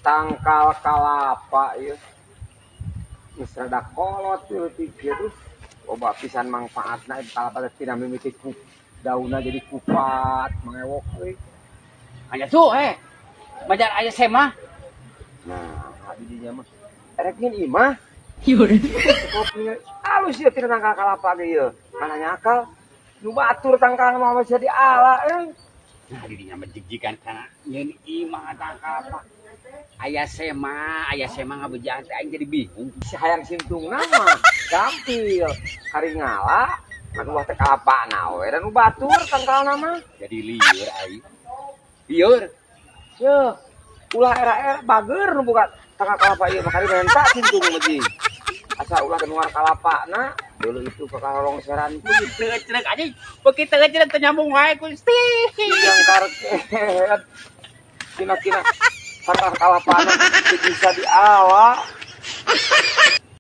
Tangkal kalapa ieu. Geus rada kolot leutik ieu tuh. Loba pisan mangfaatna ieu kalapa teh, tina mimiti ku daunna jadi kupat, mangewok euy. Aya tuh eh. Majar aya semah. Nah, di dinya mah erek nyeun imah. Cukup nih, alus ya tina tangkal kalapa ge ieu. Mana nyakal? Nu batur tangkal mah bisa diala euy. Nah, di dinya mah jigjigan kana nyeun imah tangkal kalapa. Aya semah ngabejaan teh aing jadi bingung. Si hayang sintungna mah gampil. Kari ngala, anu teh kalapana we dan nu batur tangkalna mah. Jadi lieur aing. Lieur. Yeuh, ulah era-era bager nu buka tangkal kalapa ieu mah, kari menta sintung mah jing. Asa ulah keluar kalapana, dulu itu ke kalongseran Begitu cerek anjing. Begitu cerek teu nyambung wae Gusti. Yang kareket. Kina-kina tangkal kalapana teu bisa diala.